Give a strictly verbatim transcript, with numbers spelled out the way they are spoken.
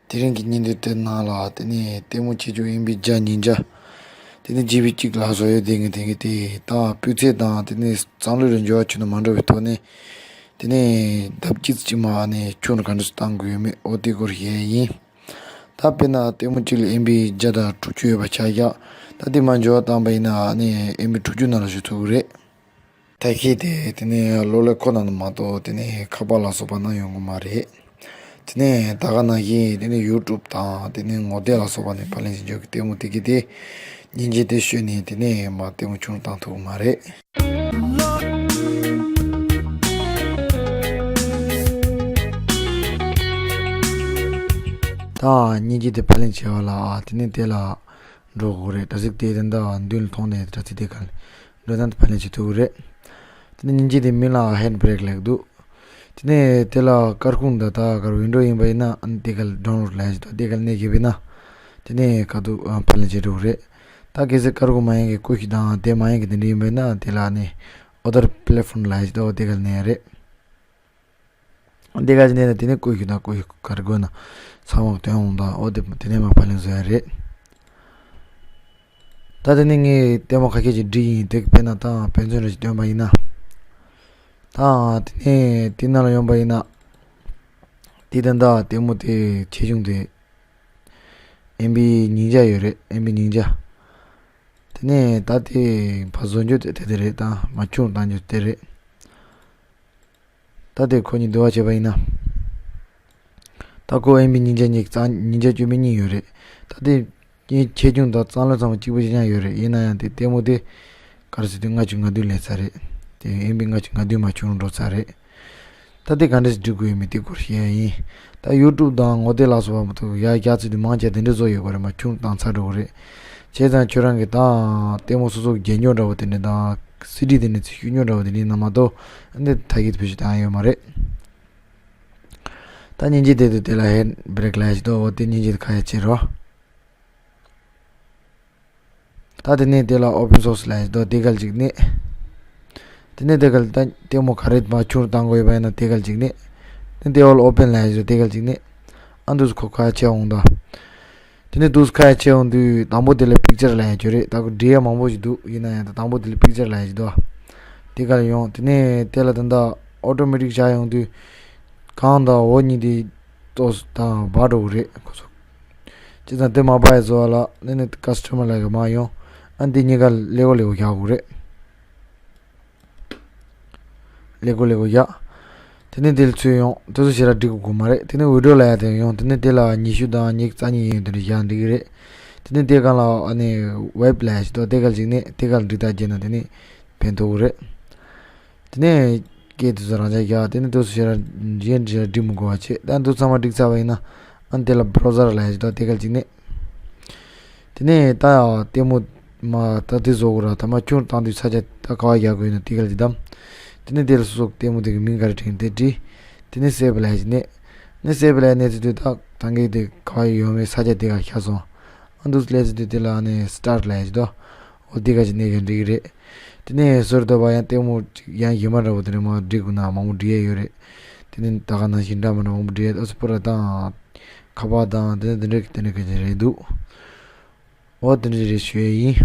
དེ་རིང་གི་བརྙན་ཐུང་དེ་ནང་ལ་དེ་ནས་ལྟད་མོ་ཆེ་ཆུང་ཨེམ་བི་བརྒྱ་ཉིས་བརྒྱ། དེ་ནས་ཇི་བི་གཅིག་ལ་སོགས་ཡོད། དེ་གི་དེ་གི་དེ་དང་སྤུས་ཚད་དང་དེ་ནས་བསམ་བློའི་འབྱོར་བ་ཆུང་དུ་མ་འགྲོ་བའི་ཐོག་ནས། དེ་ནས་ལྡབ་གཅིག་ཙམ་མ་ནས་ཆུང་རུ་ག་འདྲ་བཏང་དགོས་ཡོད་མེད་འོ་དེ་སྐོར་བཤད་ཡ་ཡིན། ད་དཔེར་ན་ལྟད་མོ་གཅིག་ལ་ཨེམ་བི་བརྒྱ་དང་དྲུག་ཅུ་ཡོད་པ་ཆ་བཞག་ད་དེ་མ་འབྱོར་བ་བཏང་པ་ཡིན་ན་ཨ་ནི་ཨེམ་བི་དྲུག་ཅུ་ནང་ལ་ཞུགས་ཐུབ་ཀྱི་རེད། ད་གི་དེ་དེ་ནས་གློག་ཀླད་ཁོ་ན་ནས་མ་གཏོགས་དེ་ནས་ཁ་པར་ལ་སོགས་པ་ནང་ཡོང་གི་མ་རེད། དེ་ནས་ད་ག་ནང་བཞིན་དེ་ནས་ཡུ་ཊུབ་དང་དེ་ནས་ངོ་དེབ་ལ་སོགས་པ་ནས་ཕབ་ལེན་བྱེད་འཇོག་གི་ལྟད་མོ་དེ་གི་དེ་སྙིང་རྗེ་དེ་ཤོད་ནས་དེ་ནས་མ་ལྟད་མོ་ཆུང་བཏང་ཐུབ་ཀྱི་མ་རེད། ད་སྙིང་རྗེ་དེ་ཕབ་ལེན་བྱས་པ་ལ་དེ་ནས་དེ་ལ་འགྲོ་དགོས་རེད། ད་གཟིགས་དེ་དེ་འདྲ་མདུན་ལ་མཐོང་ནས་ད་ཚིག་དེ་ག་ལ་འགྲོ་སྟངས་དེ་ཕབ་ལེན་བྱེད་ཐུབ་ཀྱི་རེད། དེ་ནས་སྙིང་རྗེ་དེ་མིང་ལ་ཧེན་བྷི་རེག་ལབ་འདུག་དེ་ནས་དེ་ལ་སྐར་ཁུང་འདི་ད་གར་ཝིན་ཌོ་ཡིན་པ་ཡིན་ན་ཨ་ནི་དེ་ག་ལ་ཌའུན་ལོཌ་ལབ་ཡ་ཞིག་འདུག་དེ་ག་ལ་གནོན་བཞག་པ་ཡིན་ན། དེ་ནས་ག་དུས་ཕབ་ལེན་བྱེད་འགྲོ་གི་རེད། ད་གལ་སྲིད་སྐར་ཁུང་མ་ཡིན་གི་ཀུ་ཤུ་དང་དེ་མ་ཡིན་གི་དེ་འདྲ་ཡིན་པ་ཡིན་ན་དེ་ལ་ཨ་ནི་ཨོ་དར་པི་ལེཊ་ཕོརམ་ལབ་ཡ་ཞིག་འདུག་དེ་ག་ལ་གནོན་ཡ་རེད། འདི་ག་ཅི་ནས་ན་དེ་ནས་ཀུ་ཤུ་དང་ཀུ་ཤུ་ག་རེ་དགོས་ན་ཚང་མ་སྟོན་འོང་། ད་འོ་དེ་དེ་ནས་མ་ཕབ་ལེན་བཟོ་ཡ་རེད། ད་དེ་ནས་ངས་ལྟད་མོ་ཁ་ཤས་ཅིག་བསྒྲིགས་ཡིན། དེ་དཔེར་ན་ད་དཔེ་མཚོན་རེ་ཞིག་སྟོན་པ་ཡིན་ན། ད་དེ་ནས་དེ་ནང་ལ་ཡོང་པ་ཡིན་ན། དེ་ད་ད་ལྟད་མོ་དེ་ཆེ་ཆུང་དེ་ཨེམ་བི་ཉིས་བརྒྱ་ཡོད་རེད། ཨེམ་བི་ཉིས་བརྒྱ། དེ་ནས་ད་དེ་ཕར་བཟོ་རྒྱུ་དེ་དེ་རེད། ད་མར་ཆུང་བཏང་རྒྱུ་དེ་རེད། ད་དེ་ཁོ་གཉིས་བསྡུར་བ་བྱས་པ་ཡིན་ན། ད་ཁོ་ཨེམ་བི་ཉིས་བརྒྱ་གཉིས་གཙང་ཉིས་བརྒྱ་བཅུ་མེད་གཉིས་ཡོད་རེད། ད་དེ་ཆེ་ཆུང་དང་གཙང་ལོན་ཚང་མ་གཅིག་པ་གཅིག་རྐྱང་ཡོད་རེད། ཡིན་ན་ཡང་དེ་ལྟད་མོ་དེ་ག་རེ་ཟེར་དུས་ལྔ་བཅུ་ང་བདུན་སླེབས་ཚར་རེད། དེ་ཨེམ་བི་ལྔ་བཅུ་ང་བདུན་མར་ཆུང་རུ་འགྲོ་ཚར་རེད། ད་དེ་ག་འདྲ་ཞིག་སྒྲིག་དགོས་ཡོད་མེད་དེ་སྐོར་བཤད་ཡ་ཡིན། ད་ཡུ་ཊུབ་དང་ངོ་དེབ་ལ་སོགས་པ་མ་གཏོགས་ཡར་རྒྱག་ཚུལ་དེ་མང་ཆེ་དེ་འདྲ་བཟོ་ཡོད་དགོས་རེད། མར་ཆུང་བཏང་ཚར་འགྲོ་གི་རེད། བྱས་ཙང་ཁྱོད་རང་གིས་ད་ལྟད་མོ་སོ་སོ་གི་མཇལ་མྱོང་འདྲ་བོ་དེ་འདྲ་དང་སི་ཌི་དེ་འདྲ་ཚོ་ཤེས་མྱོང་འདྲ་བོ་དེ་འདྲ་ཡིན་ན་མ་གཏོགས་འདི་ཐ་གི་དེ་བེད་སྤྱོད་བཏང་ཡ་ཡོད་མ་རེད། ད་སྙིང་རྗེ་དེ་དུས་དེ་ལ་ཧེན་བྷི་རེག་ལབ་ཡ་ཞིག་འདུག་འོ་དེ་སྙིང་རྗེ་དེ་ཁ་ཡ་ཕྱེ་རོགས། ད་དེ་ནས་དེ་ལ་ཨོ་པན་སོར་སི་ལབ་ཡ་ཞིག་འདུག་དེ་ག་ལ་གཅིག་གནོན། དེ་ནས་དེ་ག་ལ་ད་ལྟད་མོ་ག་རེ་མར་ཆུང་རུ་བཏང་དགོས་ཡོད་པ་ཡིན་ན་དེ་ག་ལ་གཅིག་གནོན། དེ་ནས་དེ་འོག་ལ་ཨོ་པན་ལབ་ཡ་ཞིག་འདུག་དེ་ག་ལ་གཅིག་གནོན། ཨ་འདུག་སེ་ཁོ་ཁ་ཡ་ཕྱེ་འོང་ད། དེ་ནས་འདུག་སེ་ཁ་ཡ་ཕྱེ་འོང་དུས་དང་པོ་དེ་ལ་པིག་ཅར་ལབ་ཡ་ཅིག་ཡོད་རེད། ད་ཁོ་འབྲི་ཡ་མང་པོ་ཞིག་འདུག་ཡིན་ན་ཡང་ད་དང་པོ་དེ་ལ་པིག་ཅར་ལབ་ཡ་ཞིག་འདུག་དེ་ག་ལ་ཡོང་། དེ་ནས་དེ་ལ་ད་ལྟ་ཨོ་ཊོ་མེ་ཊིག་བཞག་ཡོང་དུས་གང་དང་འོ་གཉིས་དེ་ཏོག་ཙམ་ད་འབར་འགྲོ་གི་རེད་ཁོ་ཚོ། བྱས་ཙང་དེ་མ་འབར་ཡ་བཟོ་བ་ལ་ནི་ནི་ཀ་སི་ཊ་མར་ལ་ཡ་མར་ཡོང་། ཨ་འདི་གཉིས་ཀ་ལེགས་པོ་ལེགས་པོ་བཞག་དགོས་རེད། ལེགས་པོ་ལེགས་པོ་བཞག་དེ་ནས་དེ་ལ་ཚུར་ཡོང་། དེ་ཚོ་ཞེ་དྲག་སྒྲིག་དགོས་མ་རེད། དེ་ནས་ཝི་ཌི་ཡོ་ལབ་ཡ་དེ་ཡོང་། དེ་ནས་དེ་ལ་ཉི་ཤུ་དང་ཉི་ཤུ་རྩ་གཉིས་ཡིན་དེ་འདྲ་བཞག་འགྲིག་གི་རེད། དེ་ནས་དེ་སྒང་ལ་ཨ་ནི་ཝེབ་ལབ་ཡ་ཞིག་འདུག་དེ་ག་ལ་གཅིག་གནོན། དེ་ག་ལ་འབྲི་སྟངས་བརྗེས་ན་དེ་ནས་ཕན་ཐོགས་ཀྱི་རེད། དེ་ནས་སྐད་དེ་ཚོ་རང་འཇགས་རྒྱག་དེ་ནས་དེ་ཚོ་ཞེ་དྲག་གཞན་ཞེ་དྲག་འབྲི་མི་དགོས་པ་བྱས། ད་འདི་ཚང་མ་འགྲིག་ཚར་བ་ཡིན་ན་ཨ་ནི་དེ་ལ་བྷི་རོ་ཟར་ལབ་ཡ་ཞིག་འདུག་དེ་ག་ལ་གཅིག་གནོན། དེ་ནས་ད་ཡང་ལྟད་མོ་མ་ད་དེ་བཟོ་དགོས་ར། ད་མར་ཆུང་བཏང་དུས་ས་ཆ་ད་ག་པར་རྒྱག་དགོས་ཡིན་ན་དེ་ག་ལ་གཅིག་བདམས། དེ་ནས་དེ་ལ་སོ་སོ་ལྟད་མོ་དེ་གི་མིང་ག་རེ་བྲིས་ཡིན་དེ་བྲིས། དེ་ནས་སེབ་ལབ་ཡ་ཞིག་གནོན། ནས་སེབ་ལབ་ཡ་གནོན་ཚར་དུས་ད་ད་གིན་དེ་ག་པར་ཡོད་མེད་ས་ཆ་དེ་ག་ཤར་སོང་། ཨ་འདུག་སླེབས་ཚར་དུས་དེ་ལ་ནི་སི་ཊར་ཊི་ལབ་ཡ་ཞིག་འདུག་འོ་དེ་ག་ཅིག་གནོན་ཡང་འགྲིག་གི་རེད། དེ་ནས་ཟུར་དུ་བ་ཡང་ལྟད་མོ་ཅིག་ཡང་གཞན་མ་འདྲ་བོ་དེ་འདྲ་མར་བསྒྲིགས་དགོས་ན་མང་པོ་འབྲི་ཡ་ཡོད་རེད། དེ་ནས་ད་ག་ནང་བཞིན་འདྲ་མི་འདྲ་མང་པོ་འབྲི་ཡ། ཨ་སི་པུ་ར་དང་ཁ་པར་དང་དེ་ནས་དེ་འདྲ་གི་དེ་འདྲ་གི་རེད་འདུག་འོ་དེ་འདྲ་རེད་ཞུ་ཡ་ཡིན།